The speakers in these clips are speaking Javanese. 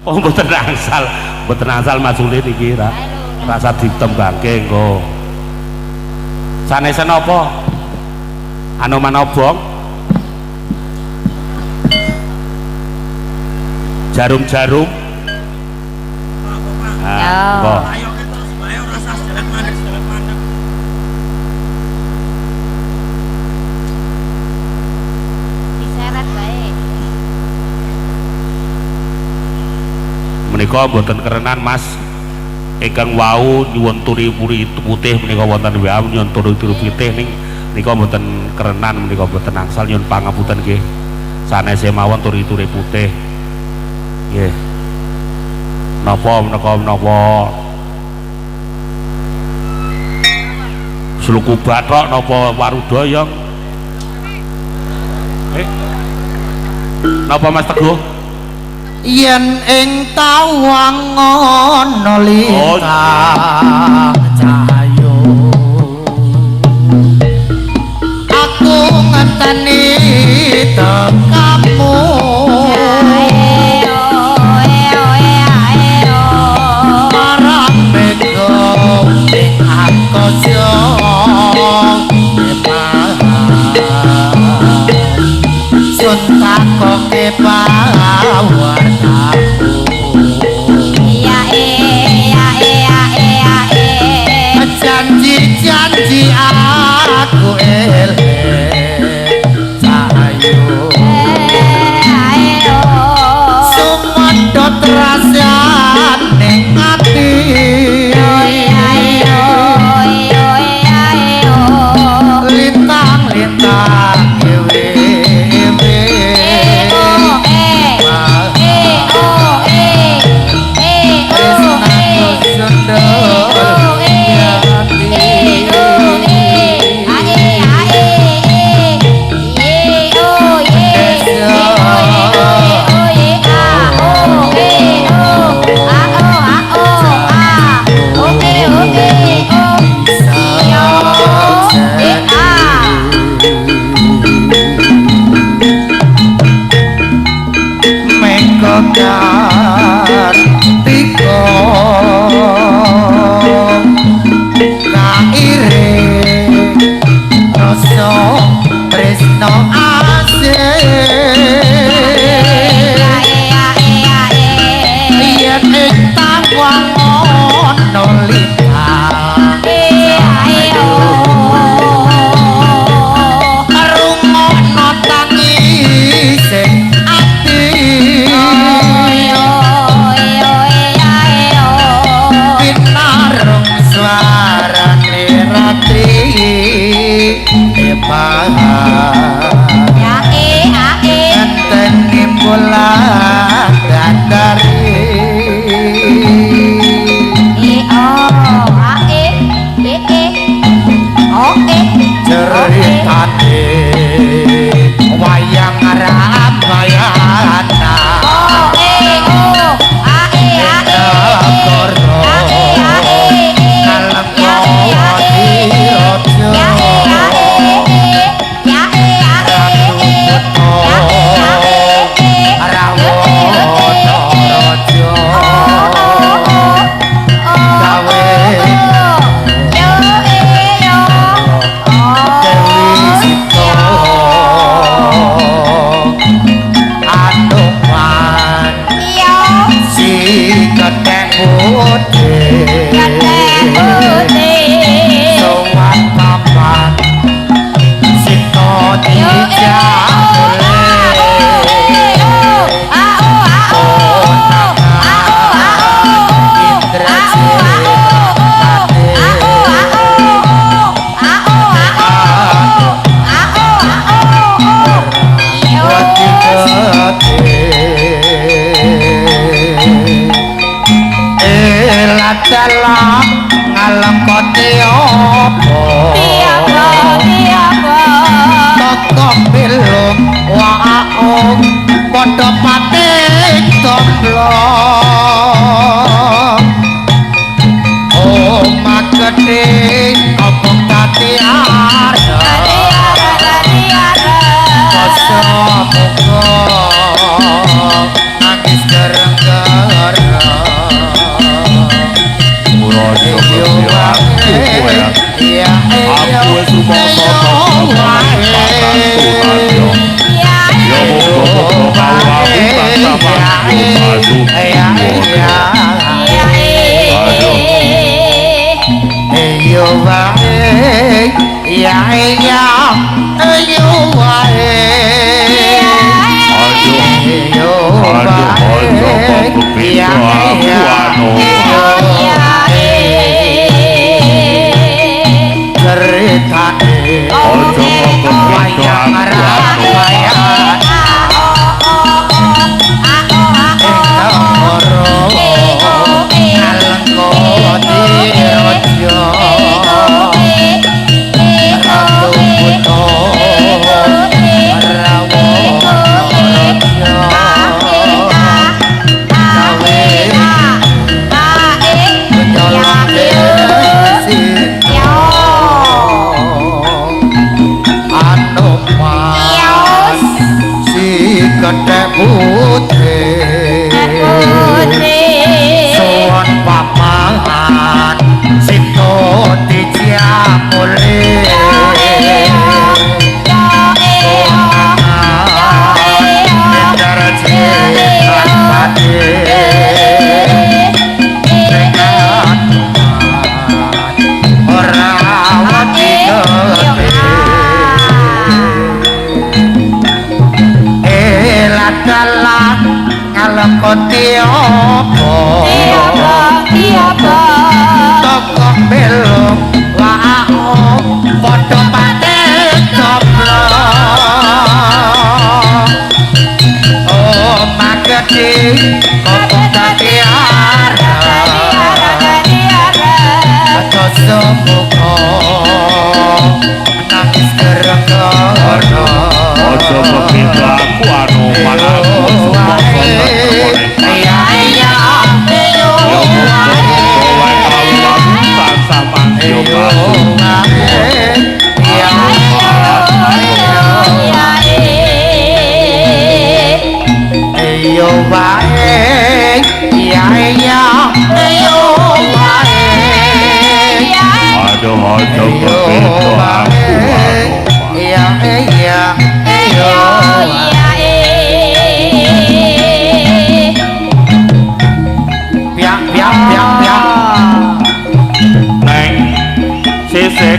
Oh, mboten angsal, mboten angsal Mas Ulin iki ra. Rasa ditembangke engko. Sanesen apa? Anoman obong? Jarum-jarum. Ya. Nah, Diseret bae. Menika mboten kerenan Mas. Ingkang wau nyuwun turi-puri putih menika wonten WA nyuwun turi-turi putih ning nika mboten kerenan menika mboten angsal nyuwun pangapunten nggih. Sanese mawon turi-turi putih. Nggih. Napa menika menapa sluku bathok napa warudoyong? Napa Mas Teguh? Yen ing tawang ana lintang cahaya, aku ngenteni tekamu. Marang mega ing angkasa sun takoke pawartaku. Janji-janji aku eling cahayu sumedhot rasane ati lintang-lintang ewe-ewe nangis gereng-gereng. Aku wis rumangsa ya muga-muga kawulaku tansah maju. Ayo wae ya ya ayo wae ayo wae ya ceritane wayang wayang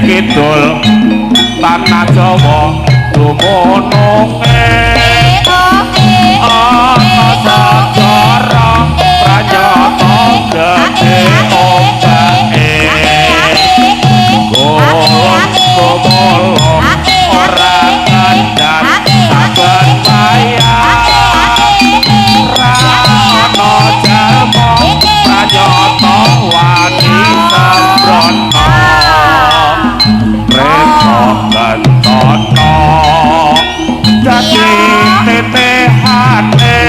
Kidul tanah Jawa dumununge ana segara pranyata gedhe ombake golong gomolong ora kendhat saben wayah ra ana jalma pranyata wani sembrono Gantono dadi tetehane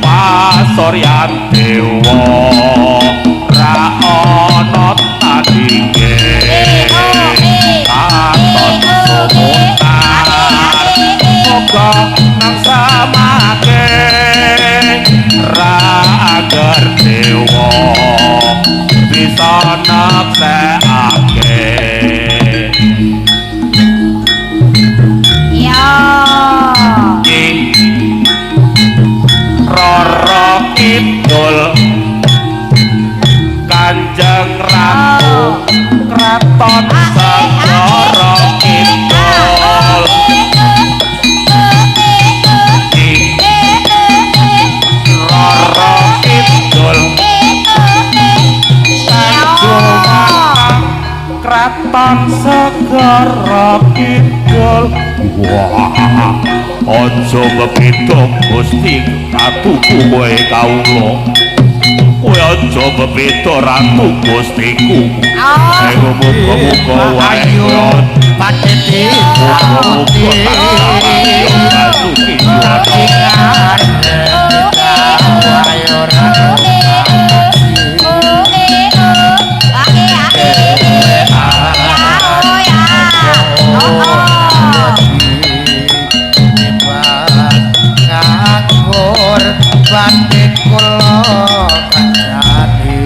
pasuryan dewa ra ana tandinge katon sumutar muga nang samake ra agar dewa bisa neksekake. Roro Kidul Kanjeng Ratu Kraton Segara Kidul Roro Kidul Tanjung Kraton Segara Kidul. Wah, aja bebeda Gusti Ratuku kowe kawula. Kowe aja bebeda Ratu Gustiku. Ayo muga-muga wae pateti muga-muga nganggur batik. kula kancane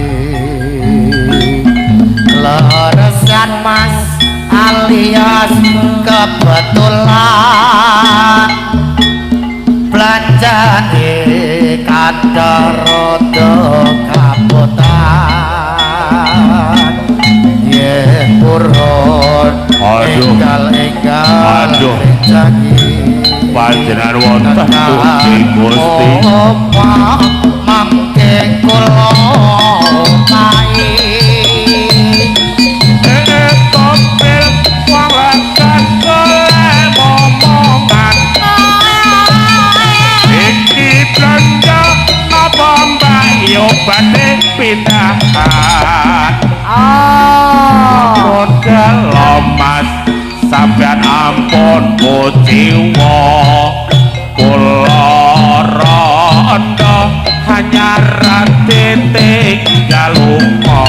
leresan Mas alias kebetulan belanjane kadar rada kabotan yen purun enggal-enggal rejaki panjenengan wonten pundi Gusti omah mangke kula pae topel wong lekan golek momongan iki blanja napa mbak yo badhe pindahan oh modal Mas sampean ampun kuciwa kula rondo hanyar titik lunga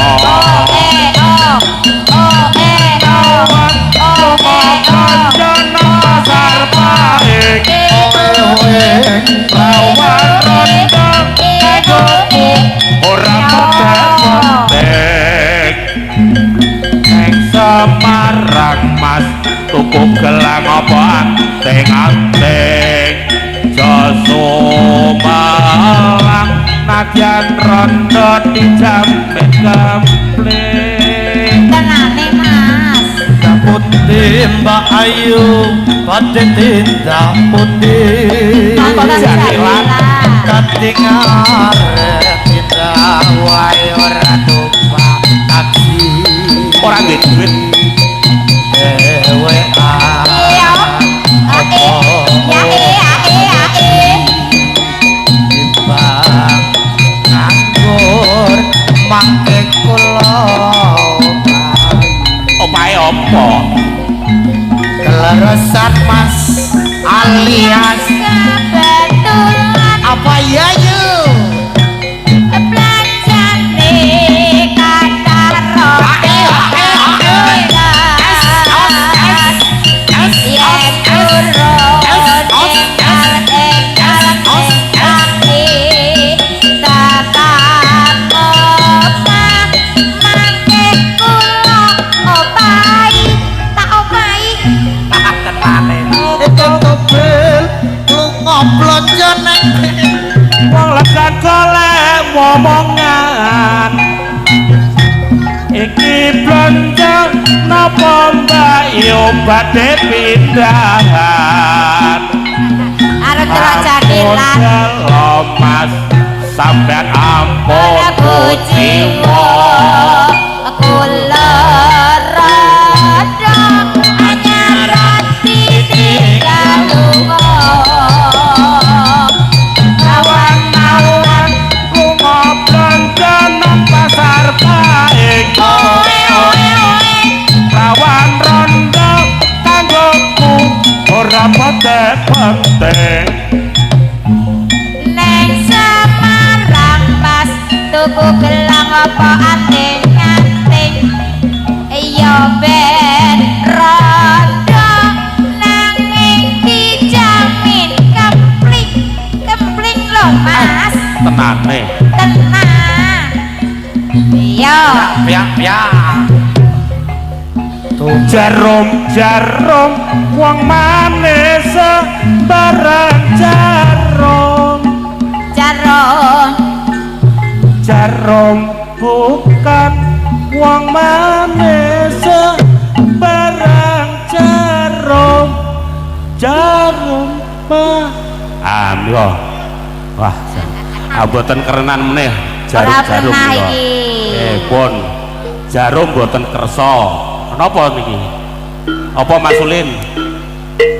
Semarang Mas tuku gelang apa anting-anting joso malang nadyan rondo dijamin kempling tenane Mas pundi Mbak Ayu badhe tindak pundi katingar tindak wae ora numpak taksi ora duwe duit dhewean iya ya timbang nganggur mangke kula opahe apa keleresan Mas alias kebetulan apa ya yu belanjane kathah wong lekan golek momongan iki blanja napa mbak yo badhe pindahan arep jadilan Mas sampean ampun kuciwa kula rada anyar ditinggal lunga awan-awan lunga blanja nang pasar Paing rawan rondo kanggoku ora penting neng Semarang Mas tuku gelang apa anting-anting ya ben rondo nanging dijamin kempling kempling lho Mas tenane tenang iya piak-piak jarum jarum wong manis sembarang jarum jarum jarum bukan wong manis sembarang jarum jarum mah ah wah mboten kerenan meneh jarum-jarum niku pun jarum mboten kersa napa niki apa Mas Ulin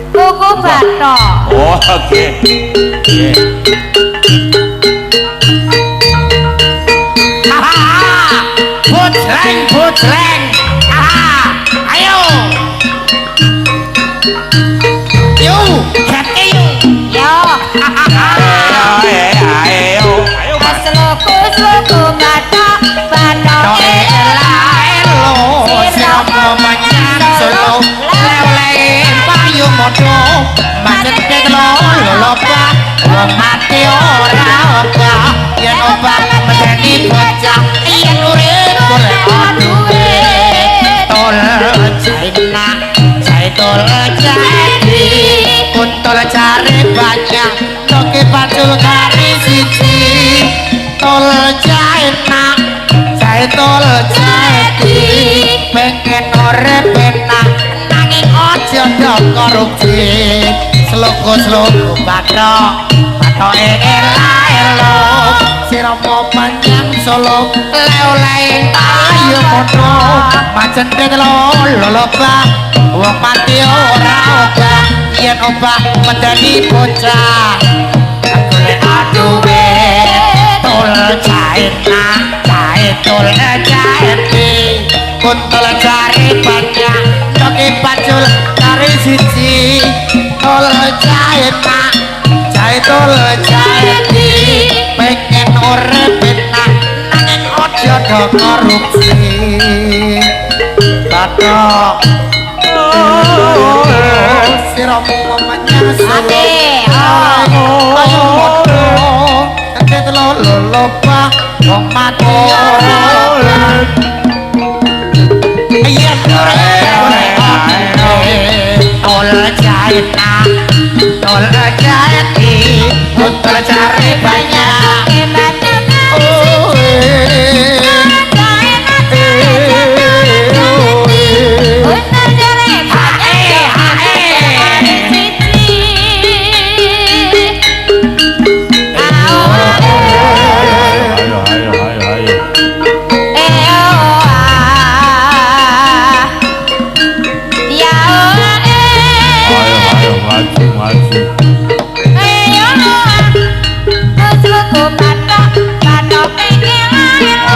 tuku bathok oh nggih nggih bocleng bocleng ayo yo jate yo yo ayo ayo Mas sloku bathok bathok elo sirapa menyang Solo lewle payu modo macet lo lopa wong mati ora obah yen obah medeni bocah yen urip golek duit. Tol jaena jae tol jae kontol jare banyak toke pacul kari siji. Tol jaena jae tol jae pengen urip enak nanging aja do korupsi. Sloko-sloko bathok bathoke ela-elo sirama panjang Solo le-ole ayo padha macendhet lolobah wong mati ora obah yen obah medeni bocah golek duwe. Tol jaena jae tol jae kontol jare banyak toke pacul kari siji. Tol jaena jae tol jae pengen urip enak nanging aja do korupsi. Bathok siramu menyang Solo ayo padha entet lolobah wong mati ora obah yen urip tol jaena tol jae kontol jare banyak. Ayo ayo ayo ayo. Ayo ayo maju maju.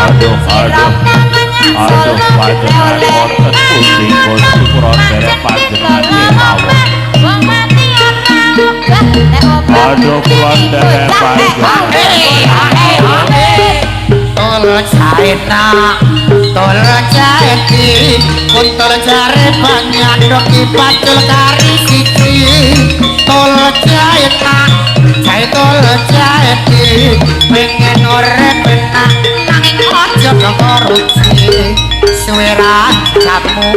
Aduh aduh. Aduh panjenengan wonten pundi Gusti kula derek panjenengan kemawon. Aduh kula derek panjenengan. Tol jaena tol jae kontol jare banyak doki pacul kari siji. Tol jaena jae tol jae pengen urip enak nanging aja do korupsi. Suweran jamu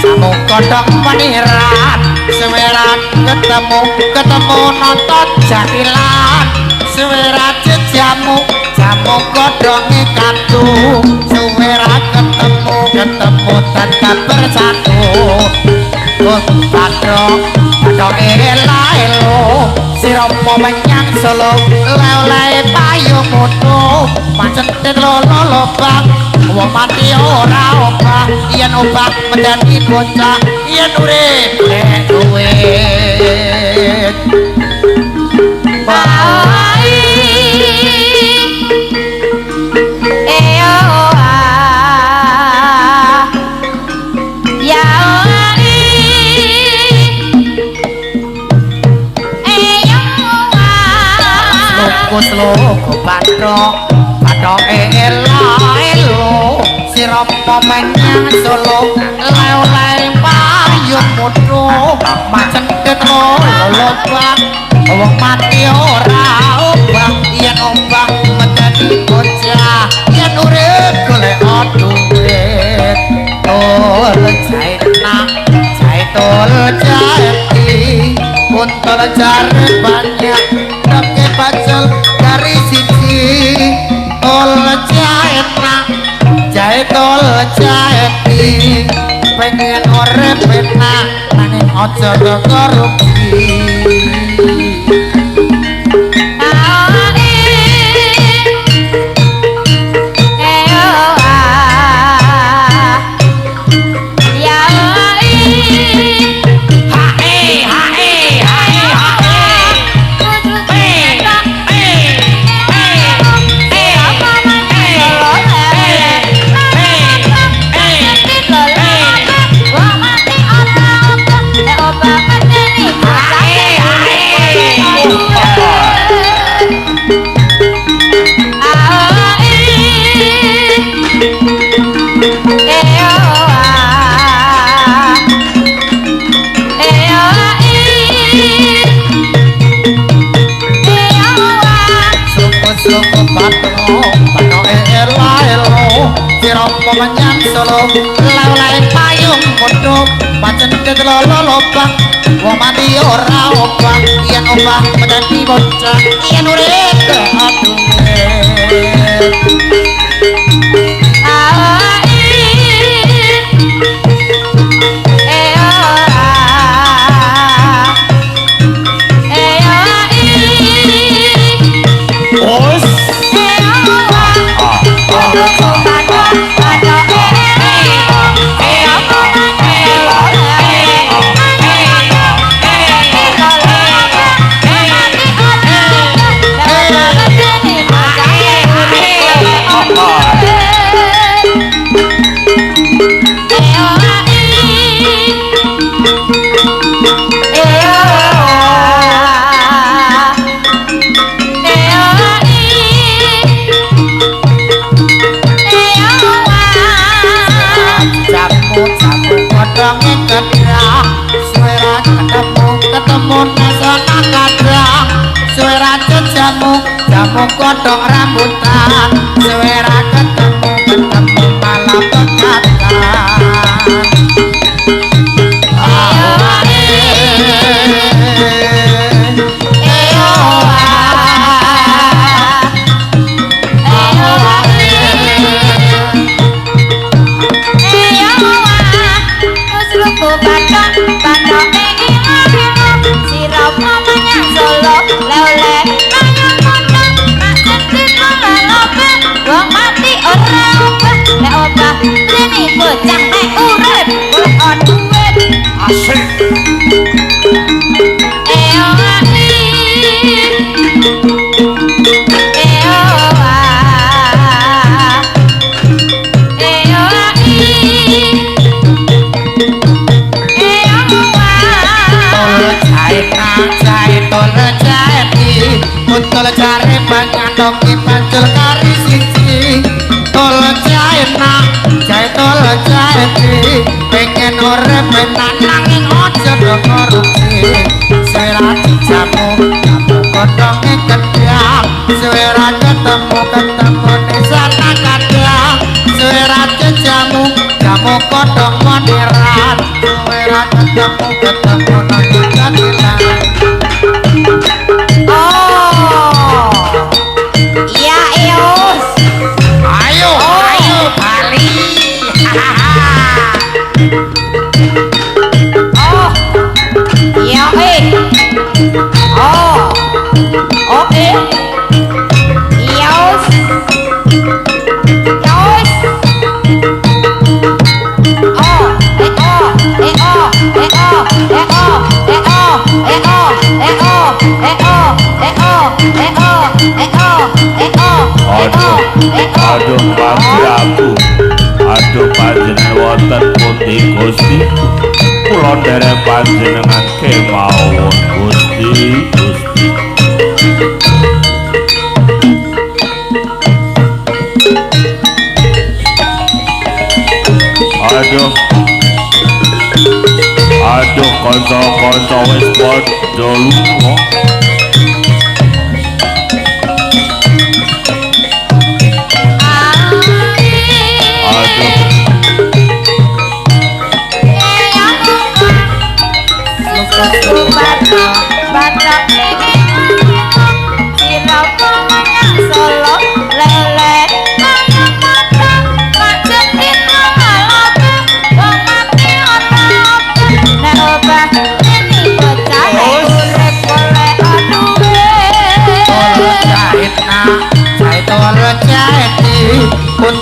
jamu kodhok peniran suweran ketemu ketemu nonton jatilan suweran jamu jamu kodhonge kartu suweran ketemu ketemu tetap bersatu. Bathok bathoke ela-elo sirama menyang Solo le-ole payung moto macentet lolobah wong mati ora obah yen obah medeni bocah yen urip golek duit. Sloko bathok bathoke ela-elo sirama menyang Solo le-ole payung moto macendhet lolobah wong mati ora obah yen obah medeni bocah yen urip golek duit. Tol jaena jae tol jae kontol jare banyak toke pacul kari siji. Tol jaena jae tol jae pengen urip enak nanging aja do korupsi. Bapak Bathok, bathoke elo-elo, sirapa menyang Solo, lewleh payung mudhuk, pacendhet lolo lobang, wong mati ora obah, yen obah medeni bocah, yen urip aduh. Jamu kodhok rambutan, suwe ra ketemu ketemu malah pekatan. Tol jare pangandoki pancul kari siji, tol jae nak jae tol jae di, pengen urip enak nanging aja do korupsi. Suwe ra jamu jamu kodhonge gedhang, suwe ra ketemu ketemu sana kadang, suwe ra jamu jamu kodhong moniran, suwe ra ketemu ketemu nang jatilan. Aduh Prabu, aduh panjenengan wonten pundi Gusti? Kula nderek panjenengan kemawon Gusti, Gusti. Aduh, aduh kanca-kanca wis padha lunga.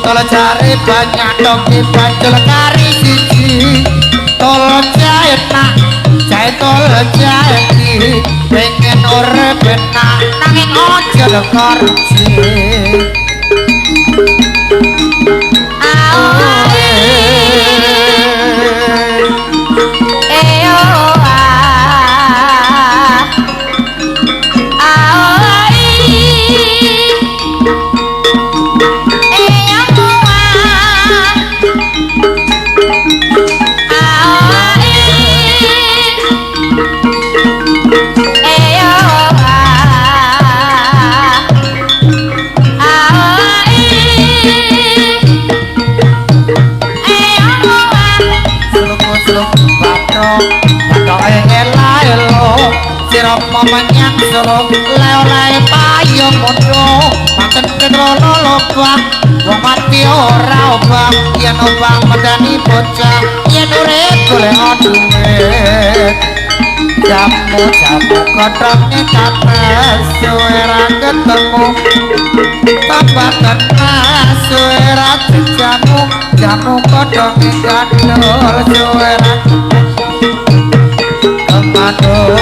Tol jare banyak dong dipancul kari siji, tol jae nak jae tol jae di, pengen urip enak nanging aja korupsi. Ah. Sirama menyang Solo le-le payung mundo pancen ketrono lobang wong mati ora obah yen obah medani bocah yen urip golek duit jamu jamu kothonge kates suwe ra ketemu tambah tenas suwe ra jamu jamu kothonge gandul suwe ra kemanul.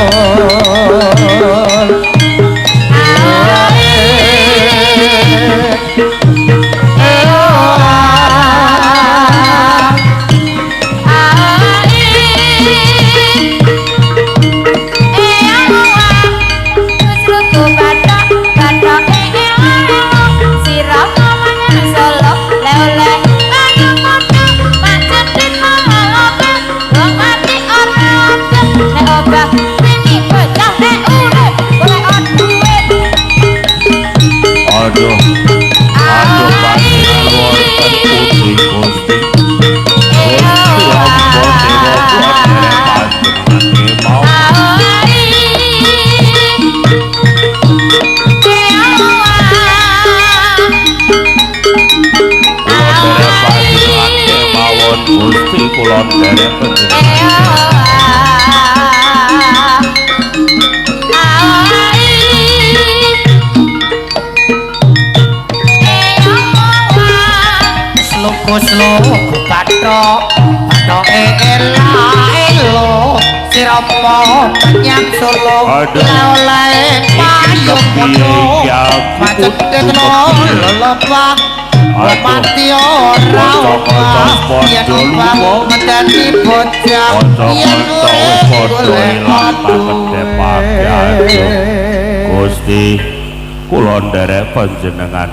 Aduh, aduh panjenengan wonten pundi Gusti? Gusti ampun dewa kula derek panjenengan kemawon. Kula derek panjenengan kemawon Gusti, kula derek panjenengan. Sluku bathok bathoke ela-elo sirama menyang Solo le-le payung mundo macet lelopah mati ora obah yen obah medani bocah yen urip golek pakedhepake. Gusti kula nderek panjenengan.